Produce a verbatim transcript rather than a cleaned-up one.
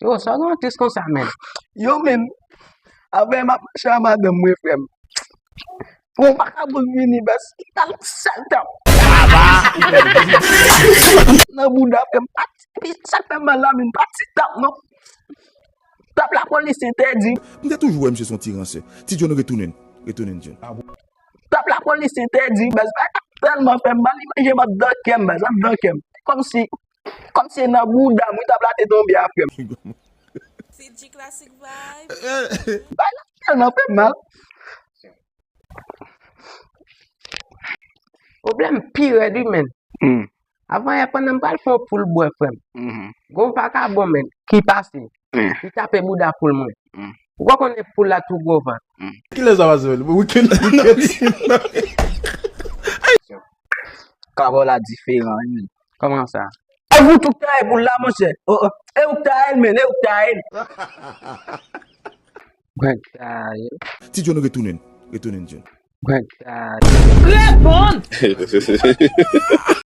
Yo, sa w gen yon tris konsa, menm? Yo, menm, apre m ap mache a madanm mwen, frè m. Bon, m pa ka bout vini, baz. Talon sèl tan. Nan bouda, frè m, pa ti, sa k fè m mal la, menm, pa ti tap, non. Tap lapolis entèdi. M te toujou wè misye se yon ti ransè. Ti John, retounen. Retounen, John. Tap lapolis entèdi, baz. Bagay la tèlman fè m mal, li manje m anndan kè m, baz, anndan kè m. Kòmsi, kòmsi se nan bouda m, wi, tap la te tonbe a, frè m. Fidji Classic Vibe. Bagay la tèlman fè m mal. Pwoblèm pi rèd, wi, menn. Hmm. Avan yè, pandan m pral fè yon poul bwè, frè m. Mhm. Gon vakabon, menn, ki pase. Hmm. Li tape bouda poul mwen. Hmm. Ou pa konnen poul la tou gwo vant. Hmm. Kilè sa pase, menn? Wikenn, wikenn. Kaba w la diferan, wi, menn. Kòman sa? E ou tou k ta ye poul la, monchè. Oh, oh. E ou k ta ye l, menn, e ou k ta ye l. Mwen k ta ye l. Ti John, retounen. Retounen, John. Mwen k ta ye l. Reponn!